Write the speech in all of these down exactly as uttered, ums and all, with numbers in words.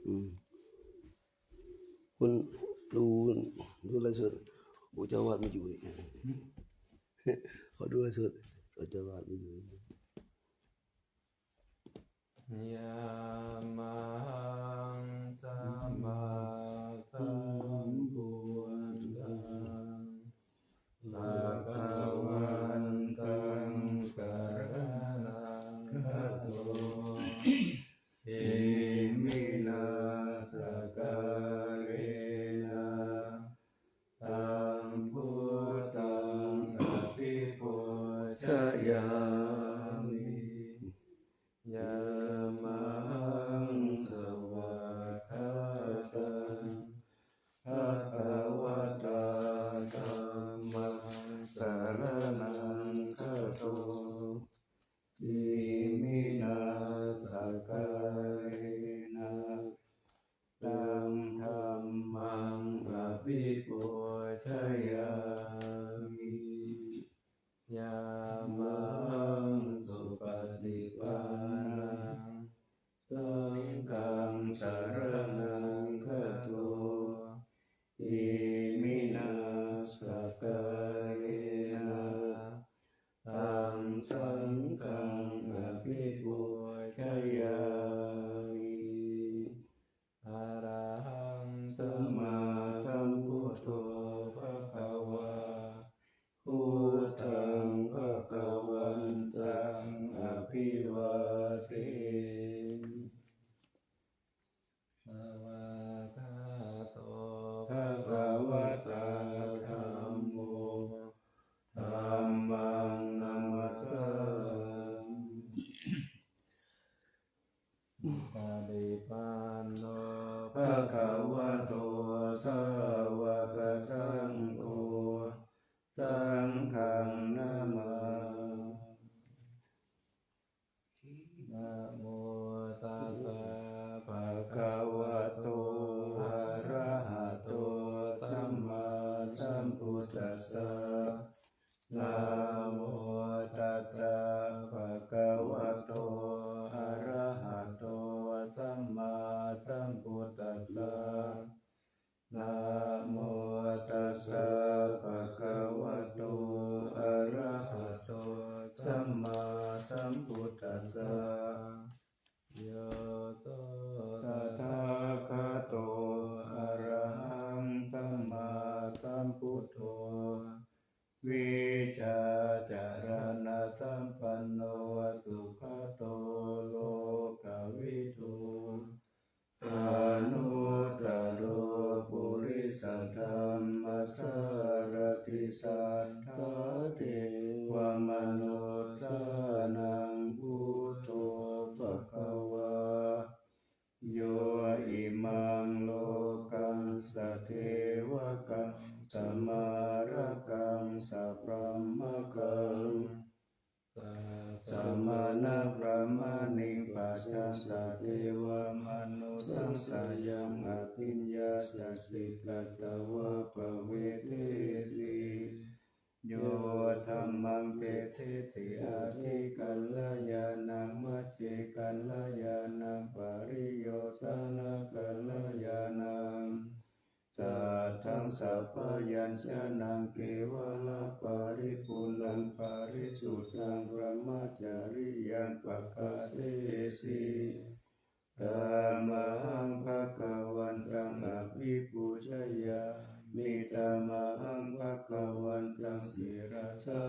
อืม คุณดู ดูไลฟ์สด โอ้ เจ้าอาวาสไม่อยู่นี่ ขอดูไลฟ์สด เจ้าอาวาสไม่อยู่ Yamahā sammāsambuddhaṃ bhagavantaṃ saraṇaṃ gato, iminā sakkārena taṃ buddhaṃ abhipūjayāmi. Yamahā svākkhātaṃ bhagavatā dhammaṃ saraṇaṃ gato, iminā sakkārena taṃ dhammaṃ abhipūjayāmi. Yamahā supaṭipannaṃ saṅghaṃ saraṇaṃ gato, iminā sakkārena taṃ saṅghaṃ abhipūjayāmi. Arahaṃ sammāsambuddho bhagavā, buddhaṃ bhagavantaṃ abhivādemi. Svākkhāto bhagavatā dhammo, dhammaṃ namassāmi. Supaṭipanno bhagavato sāvakasaṅgho, saṅghaṃ namāmi. Namo tassa bhagavato arahato sammāsambuddhassa. Namo tassa bhagavato arahato sammāsambuddhassa. Namo tassa bhagavato arahato sammāsambuddhassa. Yo so tathāgato arahaṃ sammāsambuddho, vijjācaraṇasampanno sugato lokavidū, anuttaro purisadammasārathi satthā devamanussānaṃ buddho bhagavā. Yo imaṃ lokaṃ sadevakaṃ samārakaṃ sabrahmakaṃ sassamaṇabrāhmaṇiṃ pajāya devamanussāya abhiññāya sikkhitvā pavedeti. Yo dhammaṃ dessesi ādikalyāṇaṃ majjhekalyāṇaṃ pariyosānakalyāṇaṃ, tatthaṃ sabbañjaṇaṃ kevalaparipuṇṇaṃ parisuddhaṃ brahmacariyaṃ pakāsesi. Tamahaṃ bhagavantaṃ abhipūjayāmi, tamahaṃ bhagavantaṃ sirasā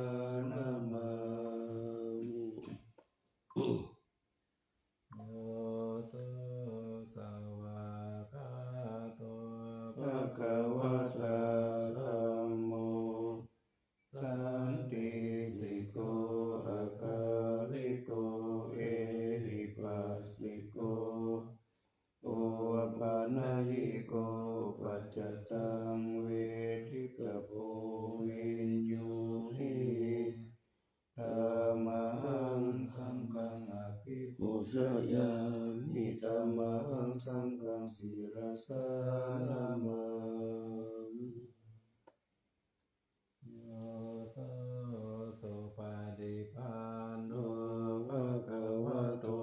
namāmi. Yo so svākkhāto bhagavatā dhammo, sandiṭṭhiko akāliko ehipassiko opanayiko paccattaṃ veditabbo viññūhi. Tamahaṃ dhammaṃ abhipūjayāmi, tamahaṃ saṅghaṃ sirasā namāmi. Yo so supaṭipanno bhagavato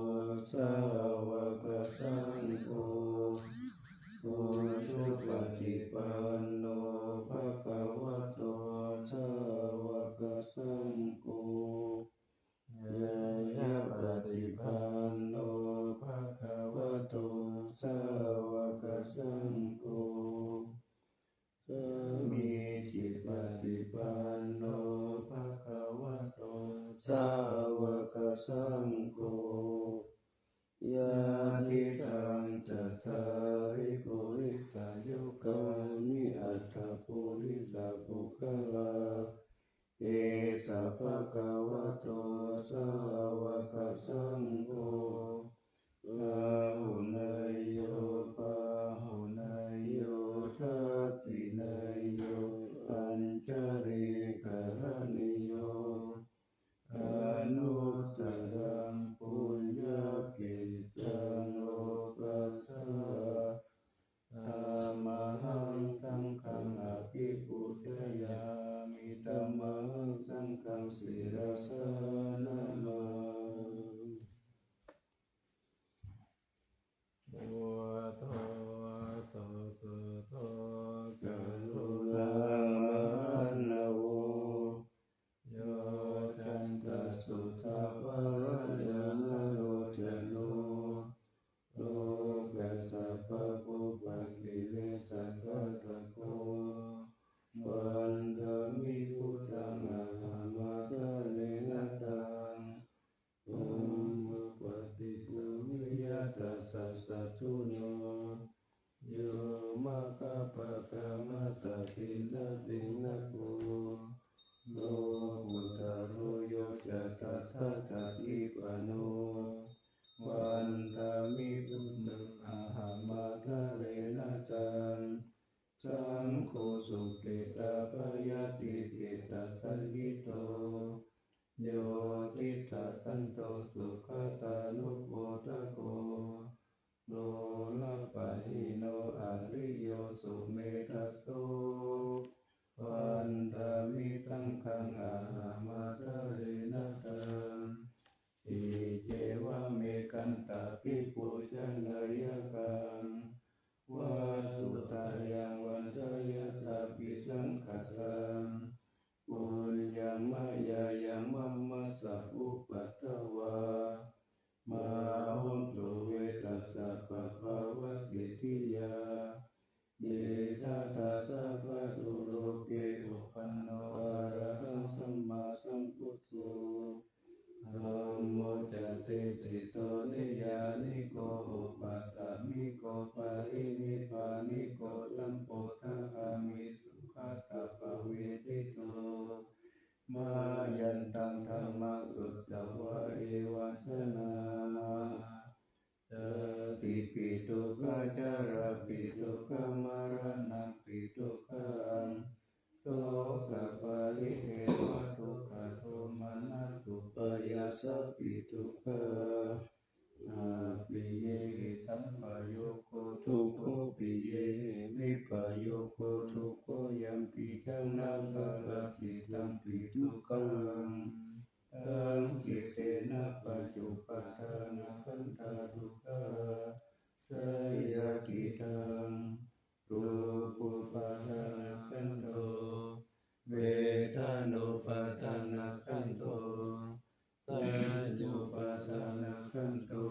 sāvakasaṅgho, saṅgho, ñāyapaṭipanno bhagavato sāvakasaṅgho, sāmīcipaṭipanno bhagavato sāvakasaṅgho, yadidaṃ cattāri purisayugāni aṭṭha purisapuggalā, esa bhagavato sāvakasaṅgho, āhuneyyo pāhuneyyo dakkhiṇeyyo añjalikaraṇīyo, anuttaraṃ puññakkhettaṃ lokassāti. Tamahaṃ saṅghaṃ abhipūjayāmi, tamahaṃ saṅghaṃ sirasā namāmi. Buddho sāsudho karuṇāmahaṇṇavo, yocantaṃ suddhābharañāṇalocano, lokassa pāpūpakilesaghātako, vandāmi buddhaṃ ahamadāre na taṃ. Dhammo paṭiggaṇheyya tassa satthuno, yo maggapākamātapi na piṇako, lokuttaro yo ca tathāgatipāṇo, vandāmi buddhaṃ ahamadāre na taṃ. Saṅgho sukhetappayadikhittasañhito, yo tiṭṭhasanto sugatānupodako, lokappahīno ariyo sumedhaso, vandāmi saṅghaṃ ahamadāre na taṃ. Iccevamekaṃ abhipūjaneyyaṃ, vatthuttayaṃ vandeyyaṃ abhisaṅkhataṃ, puññamayā yaṃ mammassa upaddavā, mā hontu ve tassa pāpāvasiddhiyā. Issatā sabbadho loke uppanno arahaṃ sammāsambuddho, dhammo ca desito niyyāniko opasamiko parinibbāniko sambodhagāmī sugatappavedito, mayantaṃ dhammaṃ sutvā evaṃ janāma: jātipi dukkhā jarāpi dukkhā maraṇampi dukkhaṃ, sokaparidevadukkhadomanassupāyāsāpi dukkhā, appiyehi sampayogo dukkho, piyehi vippayogo dukkho, yampicchaṃ naṃ karati tampi dukkhaṃ, saṅkhittena pañcupādānakkhandhā dukkhā. Seyyathīdaṃ: ruppupādānakkhandho, vedanupādānakkhandho, saññupādānakkhandho,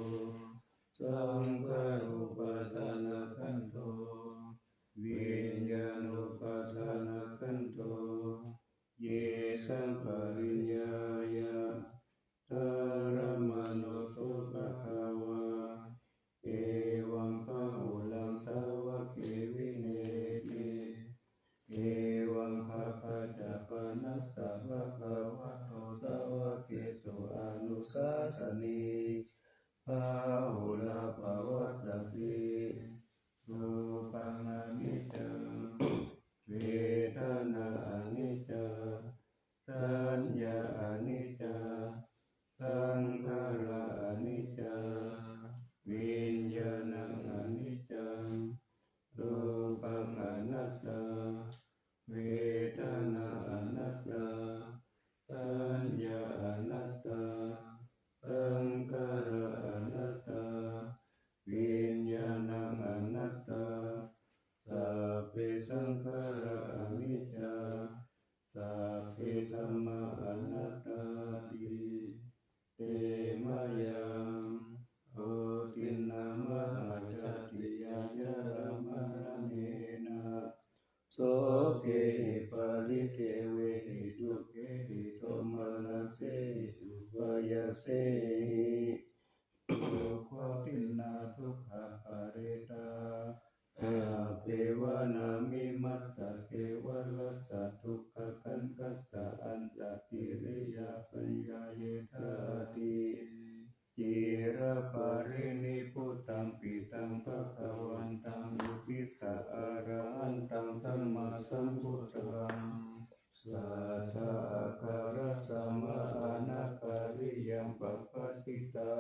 saṅkhārupādānakkhandho, viññāṇupādānakkhandho. Ye sampariññāya dharamāno so bhagavā, evaṃ bahulaṃ sāvake vineti, evaṃ bhagañca panassa bhagavato sāvakesu anusāsanī, bahulā pavattati. Rūpaṃ aniccaṃ, vedanā aniccā, saññā aniccā, saṅkhārā aniccā, viññāṇaṃ aniccaṃ. Rūpaṃ anattā, vedanā anattā, saññā anattā, saṅkhārā anattā, pāyasehi. Dukkhadomanandukkhaparidāhappeva nāme massa kevalassa dukkhakkhandhassa antakiriyā paññāyetta ādi. Ciraparinibbutampi buddhaṃ bhagavantaṃ uddissa arahantaṃ sammāsambuddhaṃ. Saddhā āgarasamā anāgariyaṃ pabbajitā.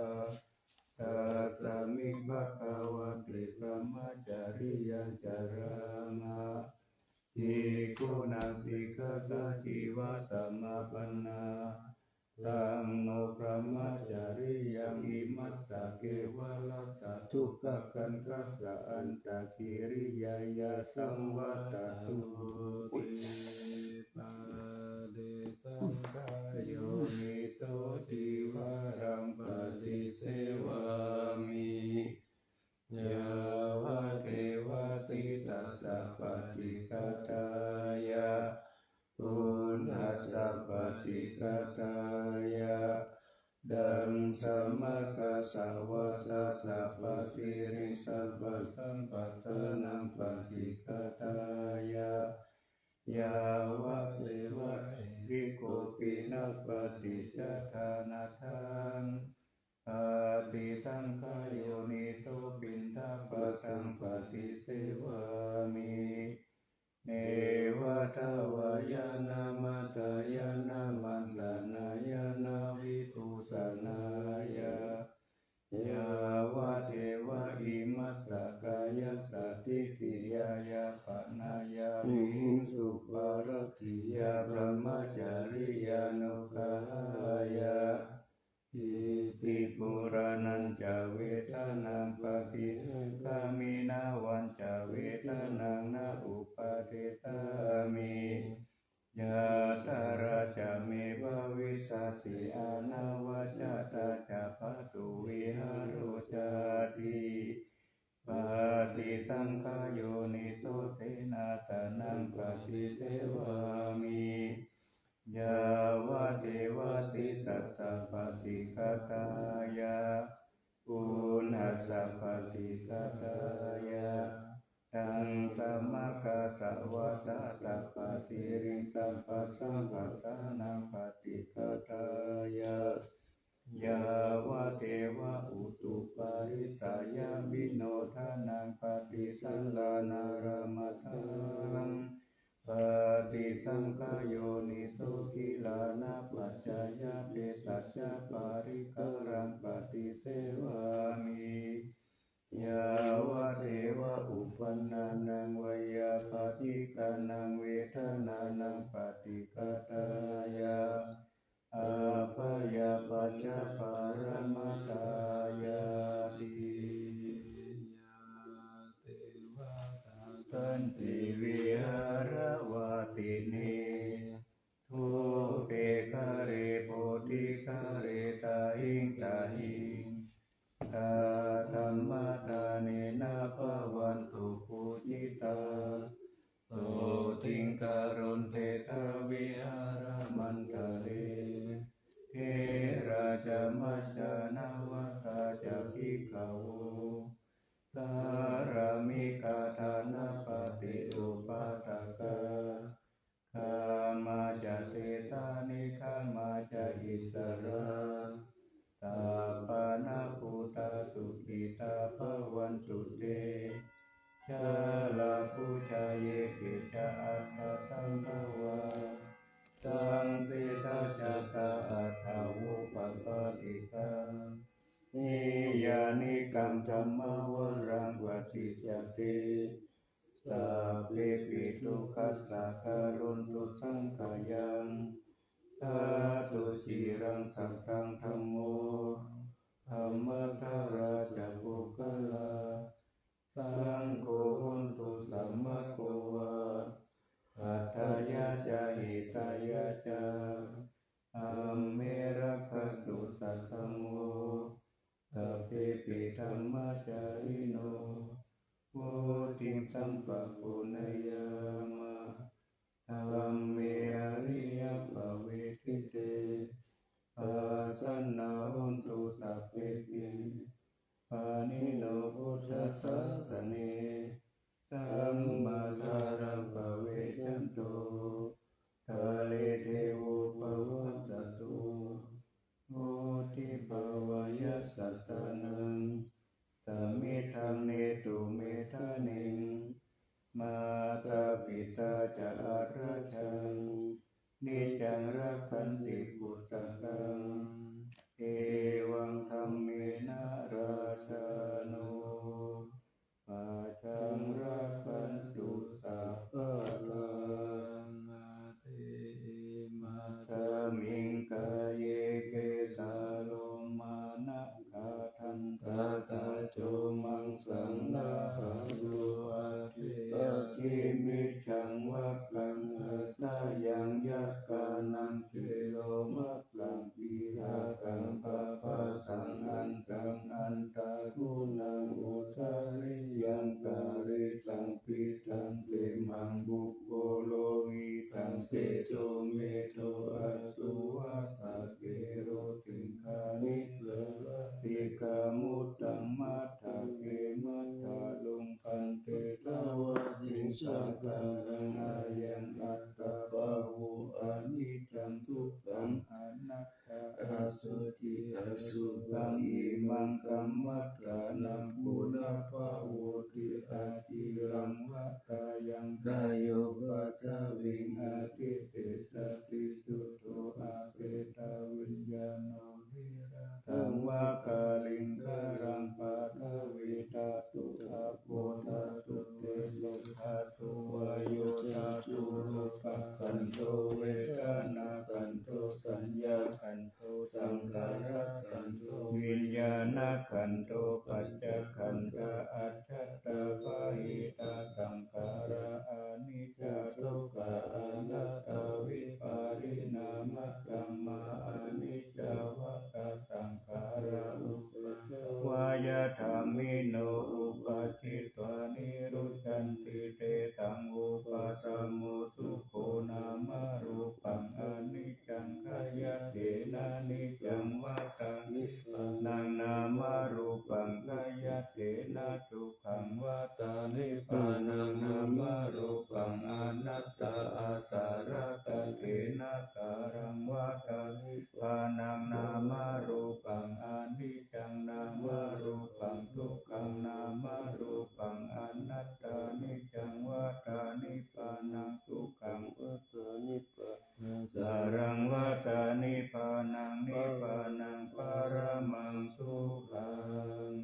Tasmiṃ bhagavati brahmacariyaṃ carāma. Bhikkhūnaṃ sikkhāsājīvasamāpannā. Taṃ no brahmacariyaṃ imassa kevalassa dukkhakkhandhassa antakiriyāya saṃvattatu. Paṭisaṅkhā yoniso cīvaraṃ paṭisevāmi. Yāvadeva sītassa paṭighātāya, uṇhassa paṭighātāya, ḍaṃsamakasavātātapasiriṃsapasamphassānaṃ paṭighātāya, yāvadeva hirikopinapaṭicchādanatthaṃ paṭisaṅkhā yoniso piṇḍapātaṃ paṭisevāmi. Neva davāya na madāya na maṇḍanāya na vibhūsanāya, yāvadeva imassa kāyassa ṭhitiyā yāpanāya vihiṃsuparatiyā brahmacariyānuggahāya, iti purāṇañca vedanaṃ paṭihaṅkhāmi navañca vedanaṃ na uppādessāmi. Yātrā ca me bhavissati anavajjatā ca pātuvihāro cāti. Paṭisaṅkhā yoniso senāsanaṃ paṭisevāmi. Yāvadeva sītassa paṭighātāya, uṇhassa paṭighātāya, ḍaṃsamakasavātātapasiriṃsapasamphassānaṃ paṭighātāya, yāvadeva utuparissayavinodanaṃ paṭisallānārāmatthaṃ. Paṭisaṅkhā yoniso gilānapaccayabhesajjaparikkhāraṃ paṭisevāmi. Yāvadeva uppannānaṃ veyyābādhikānaṃ vedanānaṃ paṭighātāya, abyāpajjhaparamatāyāti. Yā devatā santi vihāravāsinī, thūpe ghare bodhighare tahiṃ tahiṃ, tā dhammadānena bhavantu pūjitā, sotthiṃ karontedha vihāramaṇḍale. Therā ca majjhā navakā ca bhikkhavo, sārāmikā dānapatī upāsakā, gāmā ca desā neggāmā ca issarā, sappāṇabhūtā sukhitā bhavantu te. Jalābujā yepi ca aṇḍasambhavā, saṃsedajātā athavopapātikā, niyyānikaṃ dhammavaraṃ paṭicca te, sabbepi dukkhassa karontu saṅkhayaṃ. Ṭhātu ciraṃ sataṃ dhammo, dhammaddharā ca puggalā, saṅgho hotu samaggo va, atthāya ca hitāya ca. Amhe rakkhatu saddhammo, sabbepi dhammacārino, vuḍḍhiṃ sampāpuṇeyyāma, dhamme ariyappavedite. Passa pajānāvantu sabbepi pāṇino buddhasāsane, sammā dhāraṃ pavecchanto, dhāre devo pavassatu. Vuḍḍhibhāvāya sattānaṃ, samiddhaṃ netu medaniṃ, mātā pitā ca atrajaṃ, niccaṃ rakkhanti puttakaṃ, evaṃ dhammena rājāno, pajaṃ rakkhantu sabbadā. Imasmiṃ kāye petā lomā nakhā dantā taco maṃsaṃ nahāro aṭṭhī aṭṭhimiñjaṃ vakkaṃ aṭṭhayaṃ yakkhānaṃ cilomakaṃ pīhakaṃ paphasaṃ antaṃ antaguṇaṃ udariyaṃ karīsaṃ pittaṃ simaṃ bukko lohitaṃ sedo medo assu vassa kero siṅghāṇika lasikā muttaṃ matthake matthaluṅganti tavattiṃsakaraṃ ayaṃ attapāvo aniccaṃ dukkhaṃ anattā asuci asubhaṃ imaṃ kammadānaṃ punabbhavoti aciraṃ vata yaṃ kāyo paṭhaviṃ adhisessati chuddho aseṭṭhaviññāṇo virattaṃ vā kaliṅgaraṃ paṭhavīdhātu āpo dhātu tejo dhātu vāyo dhātu rūpakkhandho vedanākkhandho saññākkhandho saṅkhārakkhandho viññāṇakkhandho pañcakkhandhā ajjhattā bahiddhā saṅkhārā aniccā dukkhā anattā vipariṇāmadhammā aniccā vata saṅkhārā uppajjhavayadhammino uppajjitvā nirujjhanti tesaṃ vūpasamo sukho nāmarūpaṃ aniccaṃ khayyatthenāniccaṃ vata nibbānaṃ nāmarūpaṃ khayyatthenā dukkhaṃ vata nibbānaṃ nāmarūpaṃ anattā āsaraṃ tathena saraṃ vata nibbānaṃ nāmarūpaṃ aniccaṃ nāmarūpaṃ dukkhaṃ nāmarūpaṃ anattā niccaṃ vata nibbānaṃ sukhaṃ vata nibbānaṃ saraṃ vata nibbānaṃ nibbānaṃ paramaṃ sukhaṃ.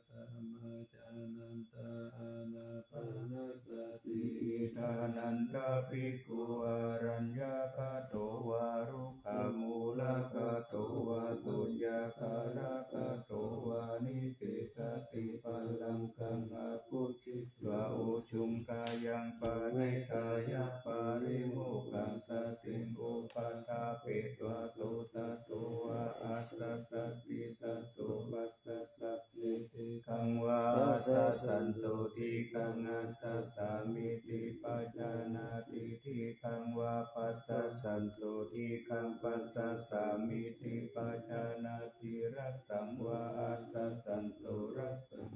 Dhammacakkanantaṃ ānāpānasati. Idha nanda bhikkhu araññagato vā rukkhamūlagato vā suññakāragato vā nisissati pallaṅkaṃ abbhujitvā ujuṃ kāyaṃ paṇidhāya parimokkhāsatiṃ upaṭṭhapetvā suttato vā aṭṭhasāsi sato passasāmīti. Dīghaṃ vā aṭṭhasāsanto dīghaṃ aṭṭhasāmīti pajānāti. Dīghaṃ vā passasāsanto dīghaṃ passasāmīti pajānāti. Hrasaṃ vā aṭṭhasāsanto hrasaṃ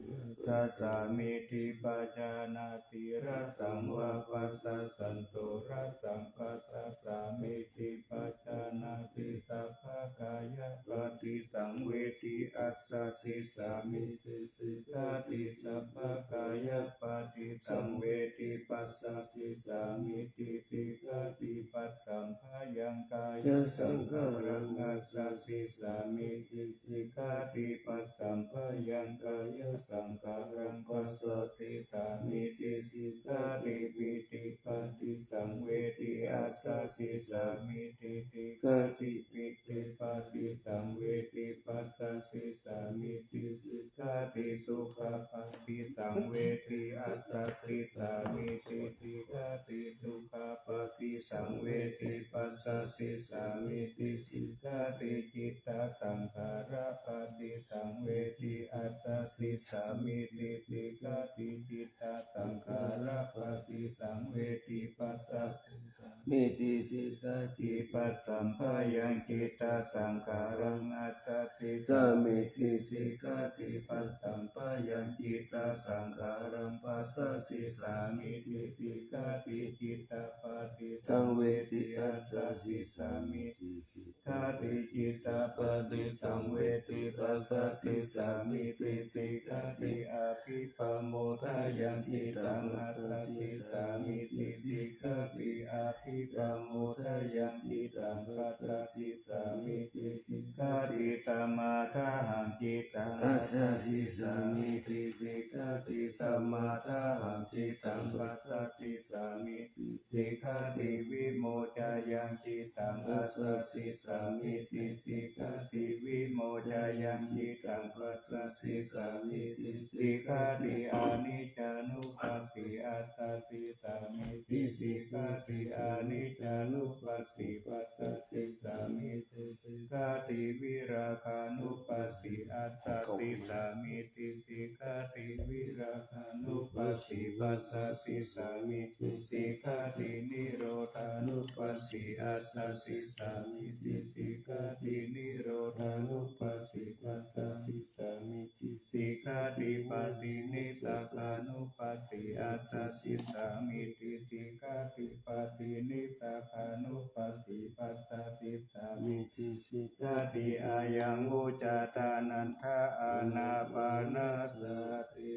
passasāmīti pajānāti. Hrasaṃ vā passasāsanto hrasaṃ passasāmīti pajānāti. Sabbakāyapaṭisaṃvedi assasissāmīti sikkhāti. Sabbakāyapaṭisaṃvedi passasissāmīti sikkhāti. Passamphayaṃ kāyasaṅkhāraṃ assasissāmīti sikkhāti. Passamphayaṃ kāyasaṅkhāraṃ passasissāmīti sikkhāti. Pītipaṭisaṃvedi assasissāmīti sikkhāti. Pītipaṭisaṃvedi passasissāmīti sikkhāti. Sukhapaṭisaṃvedi assasissāmīti sikkhāti. Sukhapaṭisaṃvedi passasissāmīti sikkhāti. Cittasaṅkhārapaṭisaṃvedi assasissāmīti sikkhāti. Cittasaṅkhārapaṭisaṃvedi passasissāmīti mīti sikkhāti. Paṭṭhābhāyaṃ cittasaṅkhāraṃ asassisāmīti sikkhāti. Paṭṭhābhāyaṃ cittasaṅkhāraṃ passassisāmīti sikkhāti. Cittappaṭisaṃvedi asassisāmīti sikkhāti. Cittappaṭisaṃvedi passassisāmīti sikkhāti. Abhippamodayaṃ cittaṃ asassisāmīti sikkhāti. Abhippamodayaṃ cittaṃ passassisāmīti sikkhāti. Samādāhaṃ cittaṃ asassisāmīti sikkhāti. Samādāhaṃ cittaṃ passassisāmīti sikkhāti. Vimocayaṃ cittaṃ asassisāmīti sikkhāti. Vimocayaṃ cittaṃ passassisāmīti sikkhāti. Aniccānupassī asassisāmīti sikkhāti. Aniccānupassī passassisāmīti sikkhāti. Virāgānupassī asassisāmīti sikkhāti. Virāgānupassī passassisāmīti sikkhāti. Nirodhānupassī asassisāmīti sikkhāti. Nirodhānupassī passassisāmīti sikkhāti. Paṭinissagānupassī asassisāmīti sikkhāti. Paṭinissagānupassī passassisāmīti sikkhāti. Ayaṃ vuccatā nanda ānāpānasati.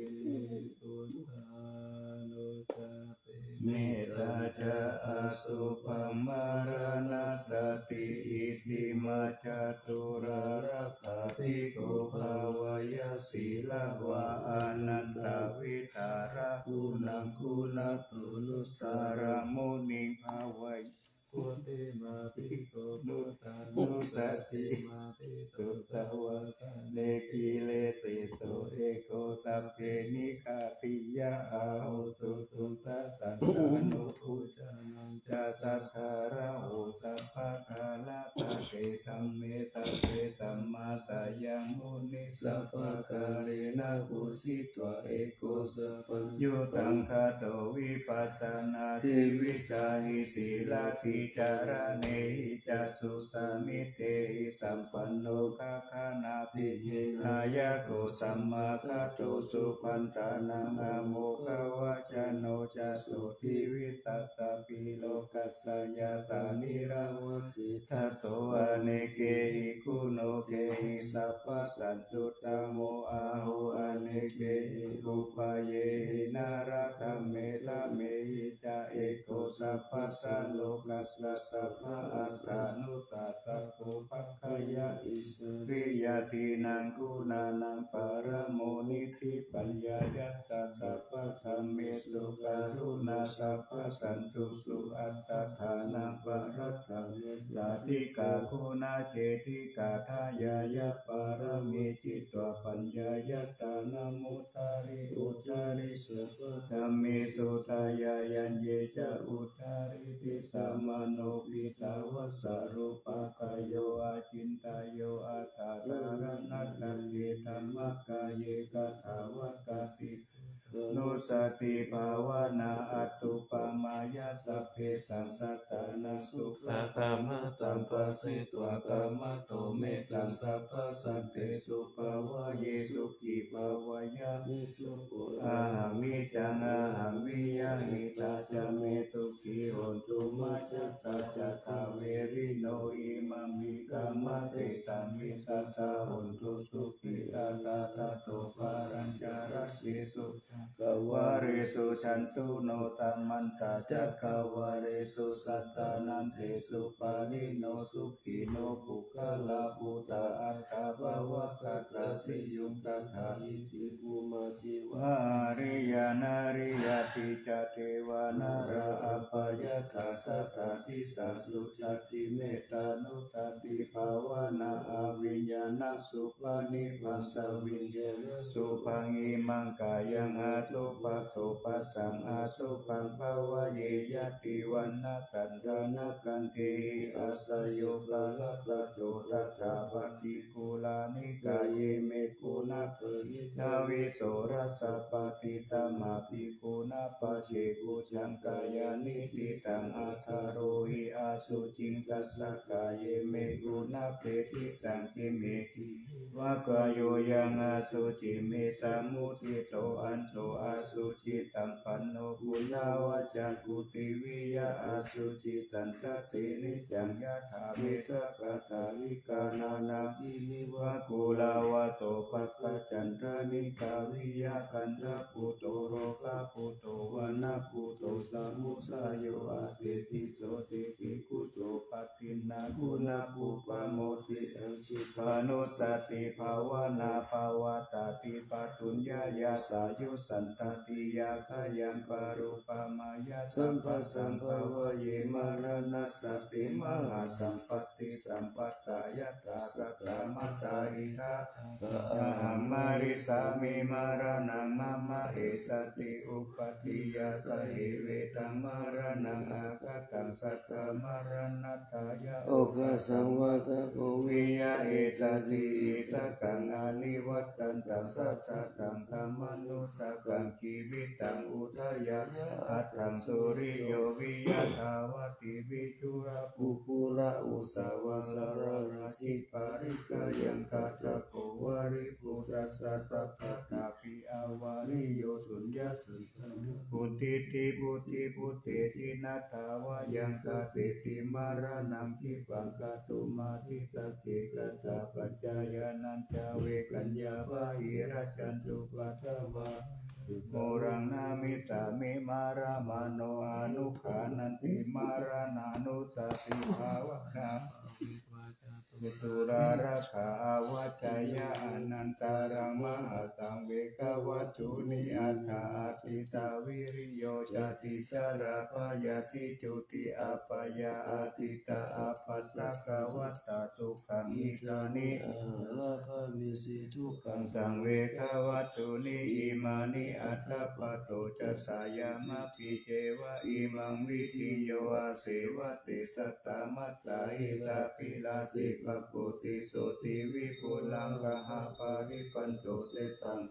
Buddhānussati. Mettā ca asubhaṃ maraṇassati. Iddhimā ca turārakkha bhikkhu bhāveyya sīlavā anantavidhāraguṇaguṇatonu sāraṃ muniṃ bhāvaye. Khuddimā bhikkhu buddhānussatimatthito savāsane giriseṭṭho eko sabbe nigghātiyā ahuṃ susuṃ. Tassataṃ ānubhujagaṃ ca saddāraho sabbakālapate dhamme sabbe samāsayaṃ muni sabbakālena pūjitvā eko sabbaññutaṃ gato vipassanādevīsaṃ sīlādicāraṇehi ca susamitehi sampanno gaganābhidhānako samāgato supaṇṇānaṃ āmokavacano ca sotthi vittasabbaloka sāyatā nirāvajī dato anekehi guṇokehi sabbasañjuttamo ahu anekehi upayehi nālādhamehi ca eko sabbasālokassā sabbaattānusassako pagghāya issariyā tīṇaṃ guṇānaṃ paramo niddhi paññāya ca sabbadhammesu karuṇā sabbasatthusu attadānaṃ paratthāya sādhikā guṇācedikā dāyāya pāramī citvā paññāya dānamuttari uttari sabbadhammesu dāyāya ññe ca uttarīti samāno piṭṭhāvassa rūpakāyo acintayyo aṭṭhārana saññe dhammakāye kathāva kati nussatibhāvanā attupamāya sabbesaṃ sattānaṃ sukhā kammaṭṭhaṃ phāsetvā kammato mettaṃ sabbasantesu bhāvaye sukhī bhāvaye niccuppo ahaṃ niccaṃ ahaṃ viya hitvā ca me dukkhi hontu majjhattā ca daverino imamhi kammaṭṭhetamhi sadā hontu sukhitattā tato balañca dassesi cakkavāḷesu cantūno samantā cakkavāḷesu sattānaṃ te supāṇino sukhino puggalā bhūtā attabhāvagatāti yuṃ tathā iti bhummā divā ariyā nariyā dīcā devā nalā appayiṭṭhā sadā disā sucati mettānussati bhāvanā abhiññā ñāṇaṃ suppaṭipassāviññāṇaṃ subhaṃ imaṃ kāyaṃ ajubbato passaṃ ajubbaṃ bhāvaye. Yadi vaṇṇaṃ chandamā gandhā iva asayukaṃ lakkhato tathā paṭikūlā nikāyā me guṇā paṇītā vītarāsapādi. Tamhā bhikkhū na pacchikuñjaṃ kāyāni diṭṭhaṃ attharohi asuciṃ. Tassa kāye me guṇā pīḷitaṃ khemeti. Vā kāyo yaṃ asuciṃ me samuṭṭhito añco asuciṃ sampanno guṇavaccaṃ kuṭiviya asuciṃ saṇṭhati niccaṃ yathā me ghakkaṭṭhallikā nānābhinivakulavato pakkaccantanikā viyakkhaṇḍaputo rogabhuto vaṇṇabhuto samudayo ateti sotthi bhikkhuso pad dinnā guṇā kuppamoti asikkhānussatibhāvanā pavattati pāthuññāya sāyusantatiya khayaṃ paruppamāya samphasaṃ bhāvaye. Maraṇassati mahāsampatti sampadā yattha saddamattā idha ahaṃ marissāmi maraṇaṃ mama essati uppādiyā sahevedaṃ maraṇaṃ agataṃ saddamaranatthāya okāsaṃ vata ko viya essati iddhakaṃ anivattantaṃ sādadaṃ dhammanuddakaṃ jīvitaṃ udayāya addhaṃ suriyo viyathāvatthi vichū ra puggalā usavā saḷarājī parittayaṃ gatapo variputtassa tathāpi avariyo suññassa vuṭṭhāti vuṭṭhibhūteti nattha vāyaṃ kāpeti maraṇaṃ khippaṃ kātumatthitake katthapaccayānañca vegaññā bāhirajjhattupaddavā moraṃ namattha me maraṇā maraṇā manussānaṃ anuggaṇhanti maraṇānussatibhāvanā duṭṭhullā rakkha avajjeyya anantaraṃ mahataṃ vegavattuni aṭṭha āditā viriyo cati jarā byādhi juti apāyā atītā apaddakavata dukkhā niddāni āhārā bhavesi dukkhaṃ saṃvegavattuni imāni aṭṭhapato ca sayaṃ abhiññeva imaṃ vidhiyā asevati satta mattā hitābhilashi pakoti sotthi vipulā gahaparibbājo seṭṭhaṃ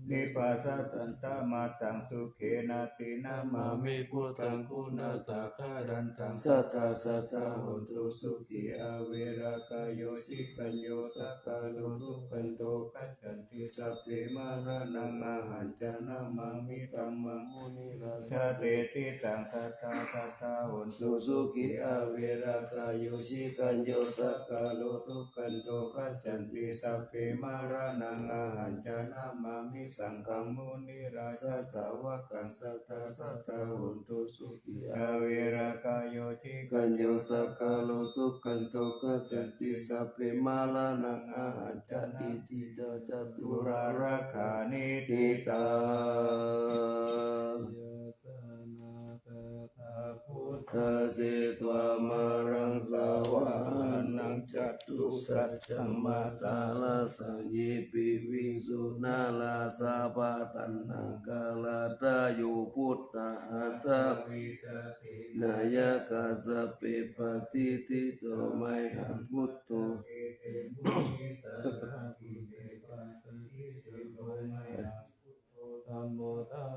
nipassadantaṃ mātā sukhenāti namāmi buddhaṃ guṇāgarantaṃ. Sadā sadā hontu sukhī averā kāyo cikañño sakkāro dukkanto gacchanti sabbe maraṇaṃ ahañca namāmi dhammaṃ munirājā te tiṭṭhaṃ sadā sadā hontu sukhī averā kāyo cikañño sakkāro dukkanto gacchanti sabbe maraṇaṃ ahañca namāmi saṅghaṃ munirājasāvakaṃ. Sadā sadā hontu sukhī averā kāyo cikañño sakkāro dukkanto gacchanti sabbe maraṇaṃ ahañca iti taṃ catulā rakkha niṭṭhitā. Buddhā jetvā māraṃ savāhanaṃ catusaccāmatarasaṃ ye piviṃsu narāsabhā. Taṇhaṅkarādayo buddhā aṭṭhavīsati nāyakā sabbe patiṭṭhito mayhaṃ buddho dhammo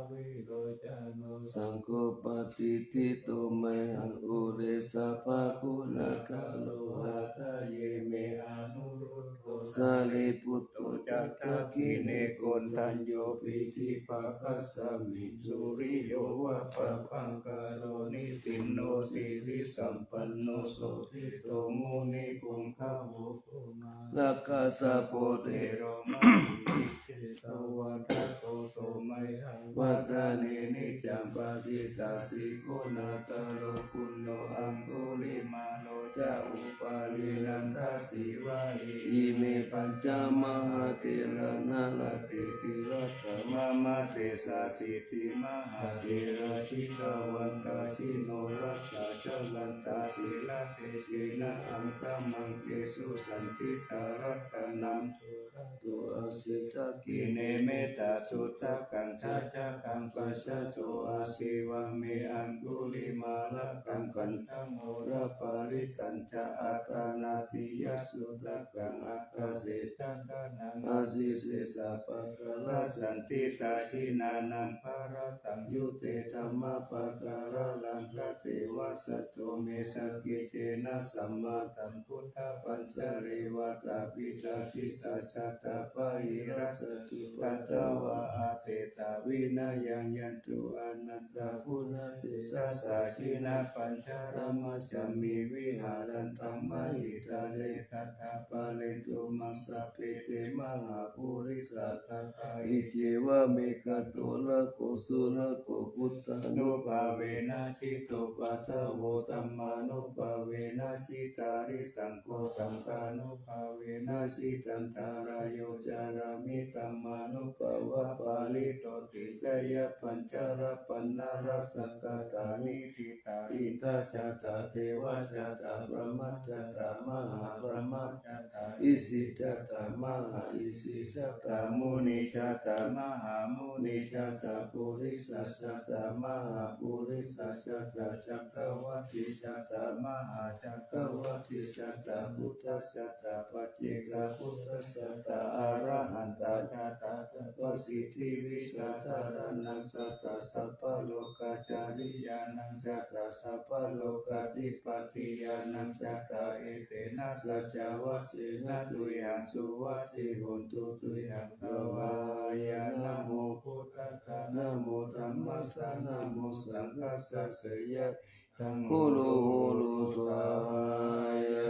dvilocano saṅgho patiṭṭhito mayhaṃ ure sabbaguṇākaro. Hadaye me anuruddho sārīputto ca dakkhiṇe koṇḍañño piṭṭhibhāgasmiṃ suriyo va pabhaṅkaro nisinno sirisampanno sobhito munipuṅgavo. Kumārakassapo thero mahesī Ettāvatā ca amhehi sambhataṃ puññasampadaṃ mayhaṃ yaṃ dāni niccaṃ padiṭṭhāsi guṇākaro. Puṇṇo aṅgulimālo ca upālī nandasīvalī, ime pañca mahātherā nalāṭe tilakā mama. Sesāsīti mahātherā jitavanto jinorasā, jalantā sīlatejena aṅgamaṅgesu saṇṭhitā. Ratanaṃ purato āsi dakkhiṇe mettasuttakaṃ, dhajaggaṃ pacchato āsi vāme aṅgulimālakaṃ. Khandhamoraparittañca āṭānāṭiyasuttakaṃ, ākāse chadanaṃ āsi sesā pākārā saṇṭhitā. Jinānaṃ parittaṃ yutthena dhammapākāralaṅkateva, santo me sakiccena sammā sambuddhapañjare. Vātapittādisañjātā bāhirajjhattupaddavā, āsetavinayāni yantu anantaguṇatejasā. Jinapañjaramajjhamhi viharantaṃ mahītale, sadā pālentu maṃ sabbe te mahāpurisāsabhā. Iccevamekato rakkho surakkho, buddhānubhāvena jitupaddavo, dhammānubhāvena jitārisaṅgho, saṅghānubhāvena jitantarāyo, carāmi dhammānubhāvapālito. Tisaṅkhāni pañca paṇṇarasaṃkhātāni, diṭṭhaṭṭhitatā devā cattāvāsa cattābahā brahmajātā, isijātā mahāisijātā munijātā mahāmunijātā, purisajātā mahāpurisajātā, cakkavattijātā mahācakkavattijātā, buddhajātā paccekabuddhajātā, arahantā jātā sabbasiddhivijjādharānaṃ jātā, sabbalokacāriyānaṃ jātā, sabbalokādhipatiyānaṃ jātā. Etena saccavajjena tuyhaṃ suvatthi hotu. Tuyhaṃ svāhāya. Namo buddhassa, namo dhammassa, namo saṅghassa. Jayasiddhi hotu, hotu, svāhāya.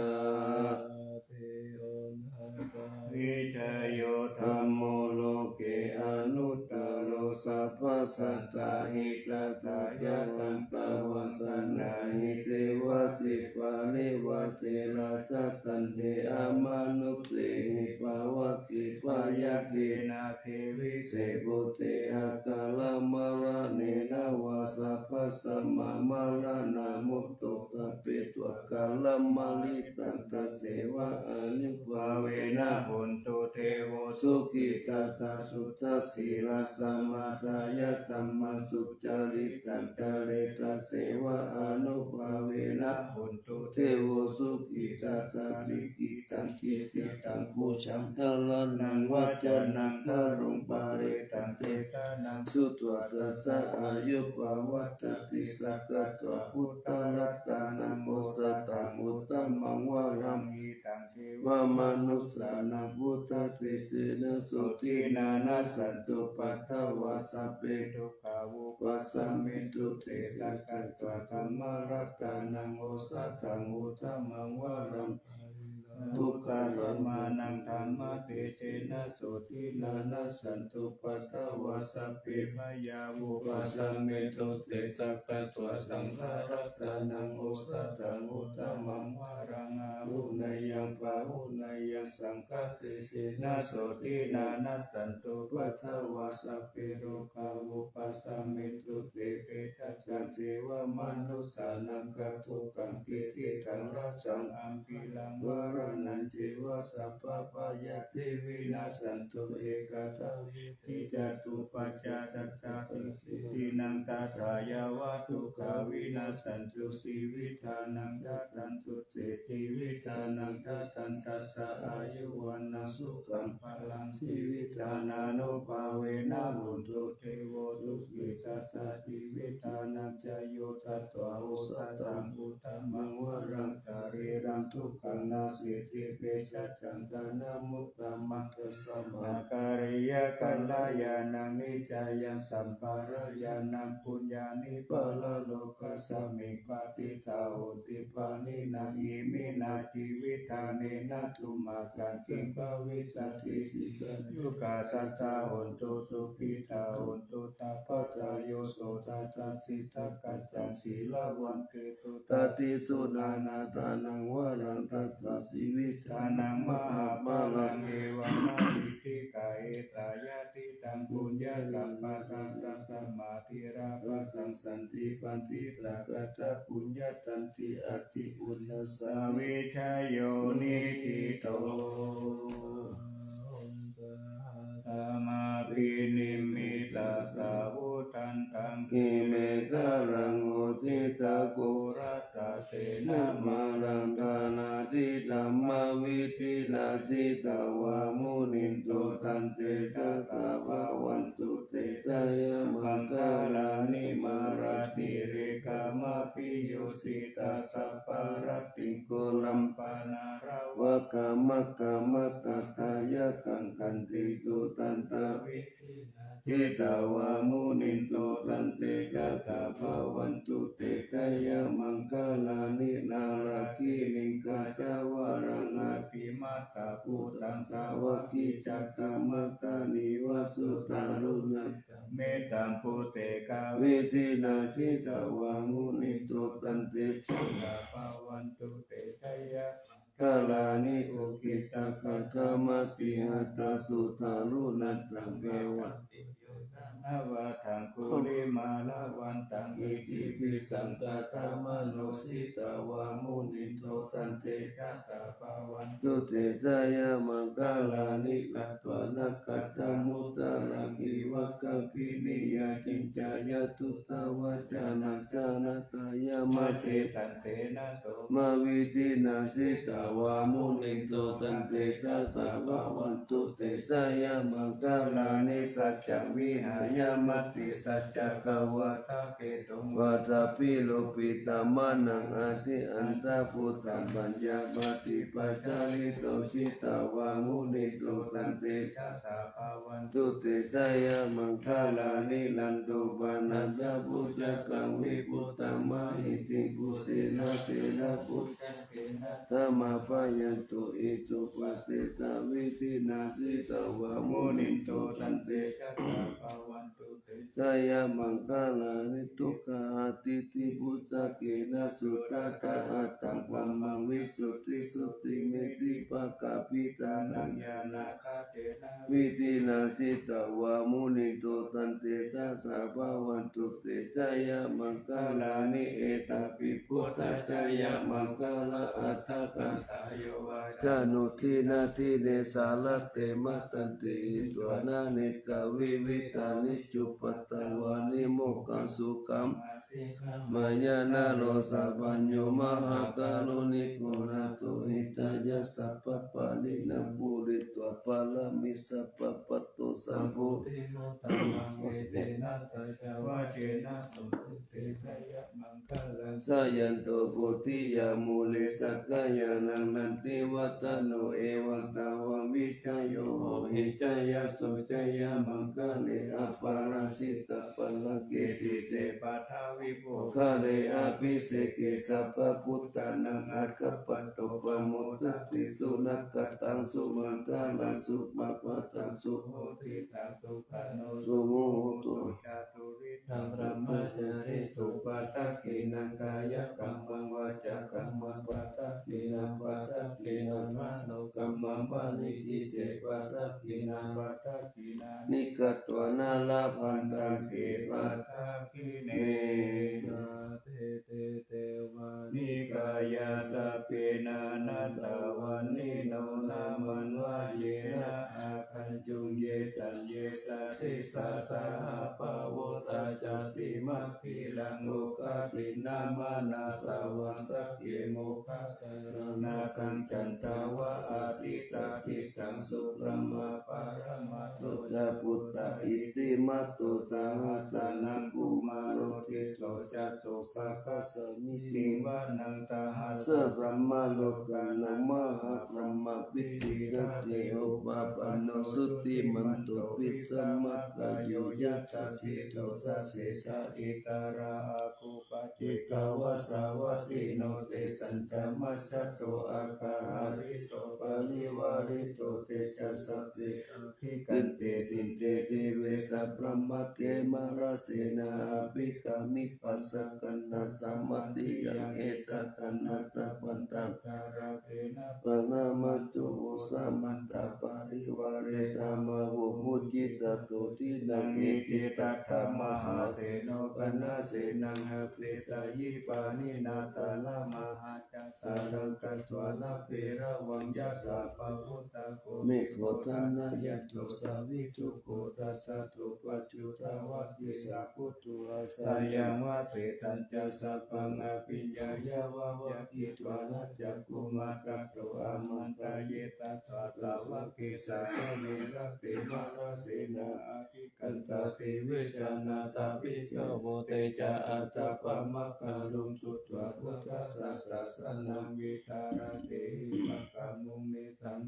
Vijayo dhammo loke anuttaro, sabbasattahitatthāya, taṃ tvaṃ gaṇhāhi devadīpa devasirajjhatandhe, amanussehi pāvakkheppayakkhe, nāge viseṃ bhūte akālamaraṇena vā, sabbasampaṃ maraṇā mutto, sabbe dukkhā karamārahantu, tasseva āyubhāvena hotu devo sukhī. Tathā suddhasīlassa, madāya dhammasu caritaṃ care, tasseva ānubhāvena hotu devo sukhī. Tathā likkhitaṃ cintitaṃ pūjaṃ dhāraṇaṃ vācanaṃ garuṃ, parittaṃ devānaṃ sutvā, tassa āyu pavaḍḍhatīti. Sakkatvā buddharatanaṃ osathaṃ uttamaṃ varaṃ, hitaṃ devamanussānaṃ buddhatejena sotthinā, nassantupaddavā sabbe dukkhā vūpasamentu te. Sakkatvā dhammaratanaṃ osathaṃ uttamaṃ varaṃ, dukkhadomanaṃ dhammatejena sotthinā, nassantupaddavā sabbe bhayā vūpasamentu te. Sakkatvā saṅgharatanaṃ osathaṃ uttamaṃ varaṃ, āhuneyyaṃ pāhuneyyaṃ saṅghatejena sotthinā, nassantupaddavā sabbe rogā vūpasamentu te. Petānañca devamanussānaṃ, kātukaṃ cintitaṃ rasaṃ, ampilaṃ varaṇañceva, sabbabhayādi vinassantu, ekadā veditabbo ca, sattā sotthinā. Tathā yāva dukkhā vinassantu, jīvitānaṃ dadantu te. Jīvitānaṃ dadantassā, āyu vaṇṇaṃ sukhaṃ balaṃ, jīvitadānubhāvena hotu devo sukhī. Tathā jīvitanañca yo datvā osathaṃ uttamaṃ varaṃ, sarīraṃ dukkhaṃ nasīti, vejjacaṃ dhanamuttamaṃ. Tasmā kareyya kalyāṇaṃ, niyyānaṃ sampādeyya puññāni, paralokasmiṃ patiṭṭhā honti pāṇinā. Iminā jīvitadāne na tumhākaṃ, bhavissati. Dīghāyukā sadā hontu, sukhitā hontu sabbadā. Yo sotthāsi taṃ kajjaṃ sīlavanto sudhaṃ, sudādhi suṇānādānaṃ varaṃ satta sīlissa vijjānaṃ mahapphalaṃ. Evamādidī, gāyatā yadidaṃ puññakammanaṃ, tasmā dhīra bhaṇanti, paṇḍitāgatā puññatantī ati uṇhissavijayo niṭṭhito. Sahassamabhinimmitasāvudhantaṃ, girimekhalaṃ uditaghorasasenamāraṃ, dānādidhammavidhinā jitavā munindo, tantejasā bhavatu te jayamaṅgalāni. Mārātirekamabhiyujjhitasabbarattiṃ, ghorampanāḷavakamakkhamathaddhayakkhaṃ, khantīsudantavidhinā jitavā munindo, tantejasā bhavatu te jayamaṅgalāni. Nāḷāgiriṃ gajavaraṃ atimattabhūtaṃ, dāvaggicakkamasanīva sudāruṇantaṃ, mettambusekavidhinā jitavā munindo, tantejasā bhavatu te jayamaṅgalāni. Ukkhittakhaggamatihatthasudāruṇantaṃ, mettambusekavidhinā jitavā munindo, tantejasā bhavatu te jayamaṅgalāni. Dhāvantaṃ sudaṭṭhahatthaṃ, aṅgulimālavantaṃ, iddhībhisaṅkhatamano jitavā munindo, tantejasā bhavatu te jayamaṅgalāni. Katvāna kaṭṭhamudaraṃ iva gabbhinīyā, ciñcāya duṭṭhavacanaṃ janakāyamajjhe, santena somavidhinā jitavā munindo, tantejasā bhavatu te jayamaṅgalāni. Saccaṃ vihāya matisaccakavādaketuṃ, vādābhiropitamanaṃ atiandhabhūtaṃ, paññāpadīpajalito jitavā munindo, tantejasā bhavatu te jayamaṅgalāni. Nandopanandabhujagaṃ vibudhaṃ mahiddhiṃ, puttena therabhujagena damāpayanto, iddhūpadesavidhinā jitavā munindo, tantejasā bhavatu te jayamaṅgalāni. Duggāhadiṭṭhibhujagena sudaṭṭhahatthaṃ, brahmaṃ visuddhijutimiddhibakābhidhānaṃ, ñāṇāgadena vidhinā jitavā munindo, tantejasā bhavatu te jayamaṅgalāni. Etāpi buddhajayamaṅgalaaṭṭhagāthā, yo vācano dinadine sarate matandī, hitvānanekavividhāni cupaddavāni, mokkhaṃ sukhaṃ adhigameyya naro sapañño. Mahākāruṇiko nātho, hitāya sabbapāṇinaṃ, pūretvā pāramī sabbā, patto sambodhimuttamaṃ, etena saccavajjena, hotu te jayamaṅgalaṃ. Jayanto bodhiyā mūle, sakyānaṃ nandivaḍḍhano, evaṃ tvaṃ vijayo hohi, jayassu jayamaṅgale, aparājitapallaṅke, sīse paṭhavipokkhare, abhiseke sabbabuddhānaṃ, aggappatto pamodati. Sunakkhattaṃ sumaṅgalaṃ, supabhātaṃ suhuṭṭhitaṃ, sukhaṇo sumuhutto ca, suniddhiṃ brahmacārisu. Padakkhiṇaṃ kāyakammaṃ, vācākammaṃ padakkhiṇaṃ, padakkhiṇaṃ manokammaṃ, paṇidhī te padakkhiṇā. Padakkhiṇāni katvāna, labhantatthe padakkhiṇe. Sabbe te devā nikāyā, sabbe nānattavaṇṇino, nāmanvayena āgañchuṃ, ye caññe sadisā saha, pavutthajātimakkhīlaṃ, oghatiṇṇamanāsavaṃ, dakkhemoghataraṃ nāgaṃ, candaṃva asitātitaṃ. Subrahmā paramatto ca puttā iddhimato saha sanaṅkumāro tisso catusaccāsamiddhiṃ vanaṃ. Sahassabrahmalokānaṃ mahābrahmābhitiṭṭhati upapanno jutimanto bhismākāyo yasassi so. Dasettha issarā āgū paccekavasavattino tesañca majjhato oghā hārito parivārito. Te ca sabbe abhikkante sinde dive sabrahmake mārasenā abhikkāmi passa kaṇhassa mandiyaṃ. Etha gaṇhatha bandhatha rāgena baddhamatthu vo samantā parivāretha mā vo muñcittha sotthinnaṃ. Iti tattha mahāseno kaṇhasenaṃ apesayi pāṇinā talamāhacca saraṃ katvāna bheravaṃ. Yathā pāvussako megho thanayanto savijjuko tadā so paccudāvatti saṅkuddho asayaṃvase. Tañca sabbaṃ abhiññāya vavakkhitvāna cakkhumā tato āmantayi satthā sāvake sāsane rate. Mārasenā abhikkantā devijnā ca bhikkhavo te ca ātappamakaruṃ. Sutvā buddhassa sāsanaṃ vītarāgehi pakkāmuṃ nesaṃ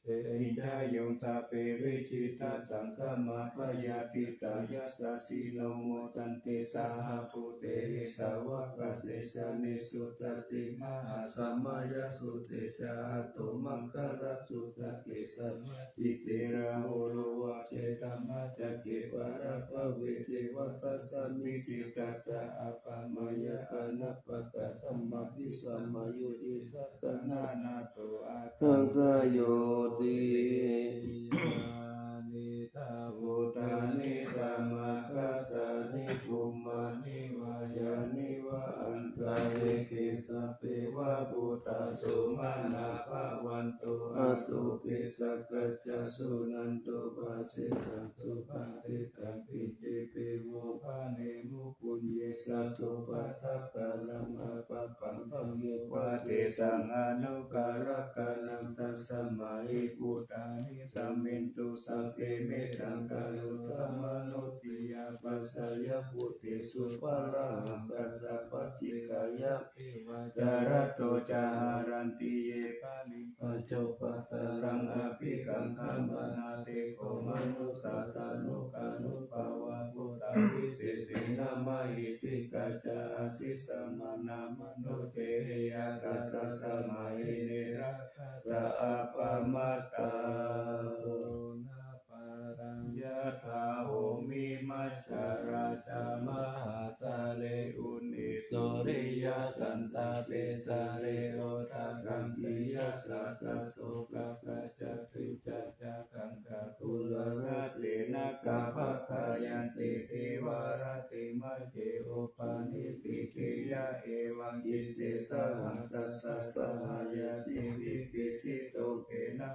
otehi. Jhāyo sabbe vijitasaṅgāmā bhayātītā yasassino modanti saha bhūtehi. Sāvakā te janesutāti mahāsamayasutte ca ātomaṅgalasu ṭhāge sabbā citte rāhulā vā ce dhammacakkevarā bhavente vā tasmiṃ ṭhitā ca āgamanāya kanāpakadhammapi samayodhitvā gaṇhānato ākaṅkhayoti. Yānīdha bhūtāni samāgatāni bhummāni vā yāni va antalikkhe sabbeva bhūtā sumanā bhavantu. Athopi sakkacca suṇantu bhāsitaṃ. Subhāsitaṃ kiñcipi vo bhaṇemu puññe sadupādakaraṃ va pāpaṃ dhammūpadesaṃ anuggārakānaṃ. Tasmā hi bhūtā nisāmentu sabbe mettaṃ karotha mānusiyā pajāya bhūtesu pāṇahaṃ kathā paṭikkāya carato ca haranti ye baliṃ pajupattharaṃ abhikaṅkhamānā. Te kho manussā tanukānubhāvabhūtā visesenā mahiddhikā ca adhigamānā mānuseviyā tathāsmaye ne rakkhatha appamattā. Paraṃ yathā bhummimajjharā ca mahāsāgare uṇhisūriyaṃ santape sarirūpasaṅkhiyaṃ tadā so paccakkhati ca ca gaṅgā tularakkhite nāgā bhaggā yanti divā rattimajjhe upanissite. Yā evaṃ diṭṭhi saha tattha saha ñātibhi pīḷito khena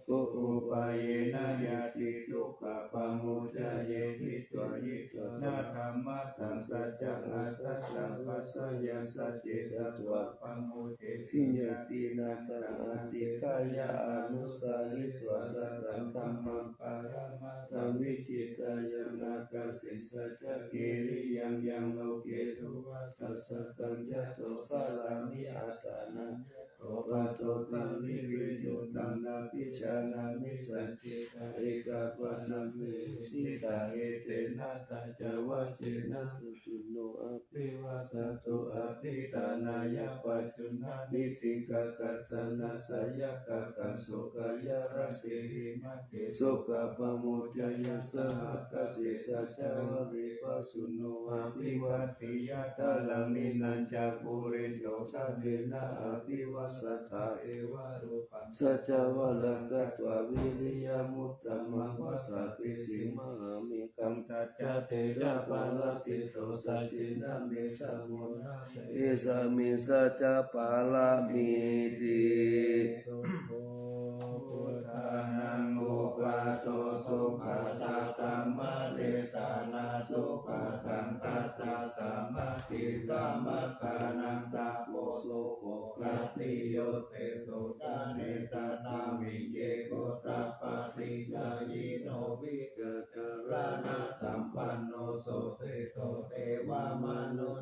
ko upāyena ñātidukkhā pamuccaye. Hitvā hitvāna dhammatthaṃ saccaṃ asasaṃ vasayaṃ sacce tatvā pamuccesi. Ñātidhammatthaṃ adhikkāya anusaritvā sataṃ dhammaṃ paramattham viditayaṃ ākāse saccakiriyaṃ yaṃ loke duva sataṃ yato carāmi attānaṃ yato patto paṭiviññūhaṃ nabhijānāmi sañcitā ekapattaṃ vihīsitā. Etena saccavajjena suciṇṇo abhivajjato abhiṭhānāya paccuññānīti kakañca na ca yaṃ kākaṃ so kāyarassete mā te so kāpamuccayya. Sahagate saccavajjena paccuñño abhivajjeyya dāraṃ niṇṇañca puriso saccaṃ abhivajjatha evarūpaṃ saccavajjena viriyamuttamaṃ. Vāsāpesi mahāme ghaṃ tañca tejapālaṅkito saccena me samuddaṃ. Esāmiṃ saccapāramīti. Sukho buddhānaṃ sukhaṭo sukhassā dhammadesanā sukhasaṅghassa sāmaggī samaggānaṃ tapo sukho. Khattiyo seṭṭho jāne tasmiṃ ye gotrā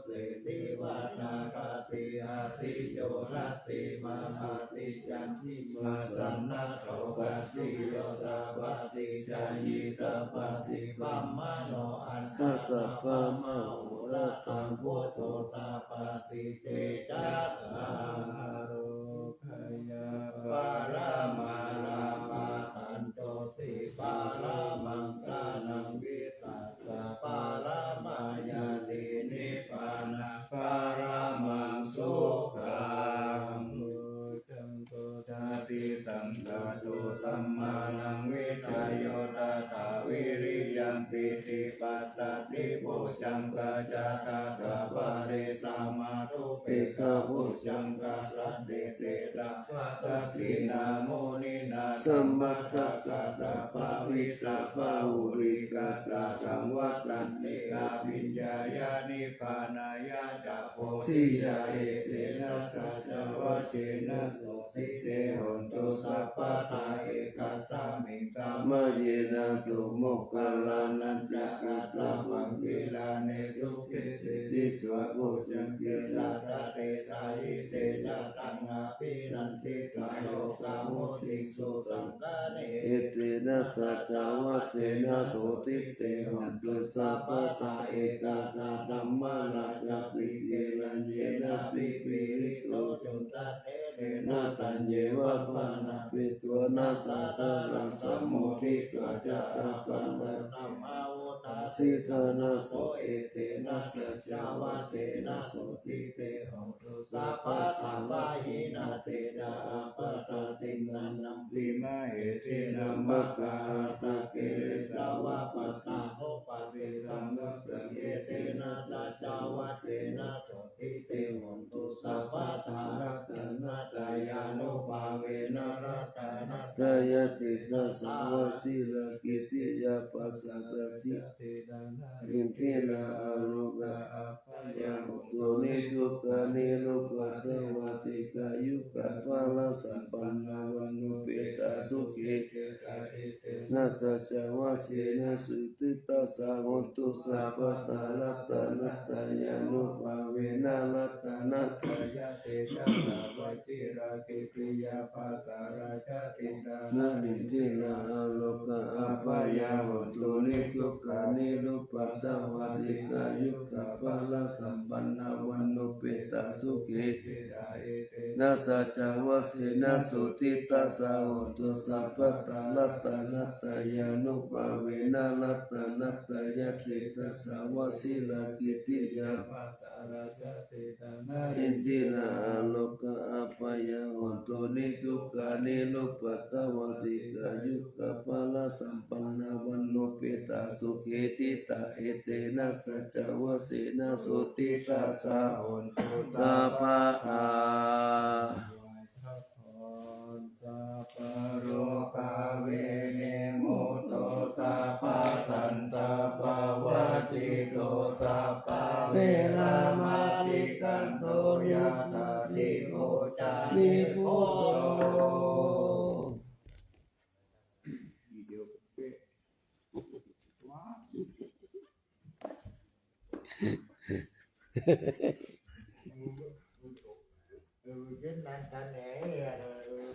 seṭṭhi vanaṃ adhigāti yo rattimābhāti candimā sannaddho khattiyo tapati jhāyī tapati brāhmaṇo aññāsabrahmā ahorātraṃ buddho tapati tejasā. Ārogyapāramaṃ lābhaṃ santuṭṭhiparamaṃ dhanaṃ vīta- ssaparamā ñātī nibbānaparamaṃ sukhaṃ. Bojjhaṅgo jātisaṅkhāto dhammānaṃ vicayo tathā viriyampīti passaddhi bojjhaṅgā ca tathāpare samādhupekkhabojjhaṅgā sattete sabbadassinā muninā sammadakkhātā bhāvitā bahulīkatā saṃvattanti abhiññāya nibbānāya ca bodhiyā. Etena saccavajjena sotthi te hotu sabbadā. Ekasmiṃ samaye nātho moggallānañca kassapaṃ gilāne dukkhite disvā bojjhaṅge satta desayi. Te ca taṃ abhinanditvā rogā mucciṃsu taṅkhaṇe. Etena saccavajjena sotthi te hotu sabbadā. Ekadā dhammarājāpi gelaññenābhipīḷito cundattherena taññeva bhaṇāpetvāna sādaraṃ sammoditvā ca ākaṅkhamāno dhammavuḍḍhāsi ṭhānaso. Etena saccavajjena sotthi te hotu sabbadā. Pahīnā te ca ābādhā tiṇṇannampi mahesinaṃ maggāhatakilesāva pattānuppattidhammataṃ. Etena saccavajjena sotthi te hotu sabbadā. Ratanattayānubhāvena ratanattayāti sahasā vajirakkhittiyā pasārajāti. Indirā ārokā ābhāya hotu nidukkhā nirupaddavā dīghāyukā balasampannā vaṇṇaṃ upetaṃ sukhī. Etena saccavajjena sotthi te hotu sabbadā. Ratanattayānubhāvena ratanattayā indirā ārokā ābhāya hotu nidukkhā nirupaddavā dīghāyukā balasampannā vaṇṇaṃ upetaṃ sukhī. Etena saccavajjena sotthi te hotu sabbadā. Ratanattayānubhāvena ratanattayāti sahasā vajirakkhittiyā indirā ārokā ābhāya hotu nidukkhā nirupaddavā dīghāyukā balasampannā vaṇṇaṃ upetaṃ sukhī. Etena saccavajjena sotthi te hotu sabbadā. พร Sabbārogavimutto sabbasantāpavajjito sabbaveramatikkanto yattha nibbuto. เออ เย็นนานสันแหน่ เออ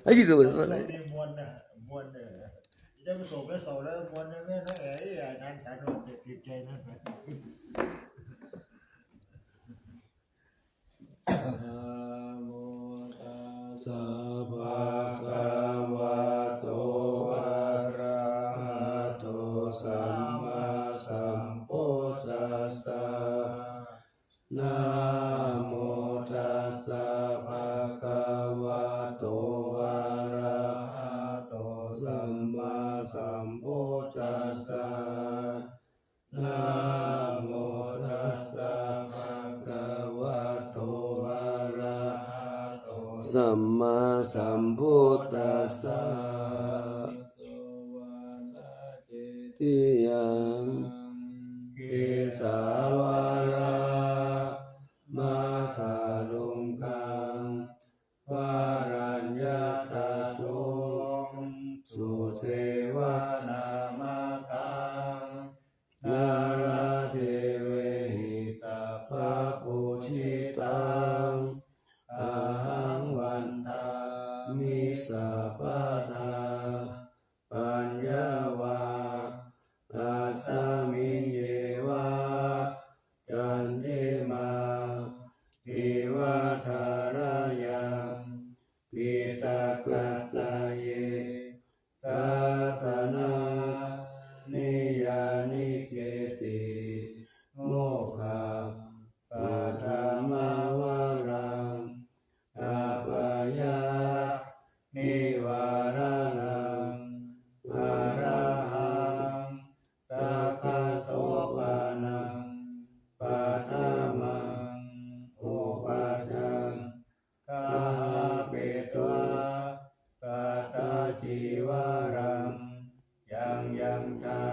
ไอ้ที่ตัวมัน ม่วนน่ะ ม่วนเด้อ จะไปโศกไปเศร้าแล้ว ม่วนนะแม่นะ เอ้ย นานสัน โอ้ ติดใจนั่นไป Namo tassa bhagavato arahato sammāsambuddhassa. Namo tassa bhagavato arahato sammāsambuddhassa. Namo tassa bhagavato arahato sammāsambuddhassa. Tiyaṃ kesavāna madhaluṅgaṃ varaññatatuṃ sudevanāmakhaṃ nāḷāgiriṃ sabbabhū saṅghā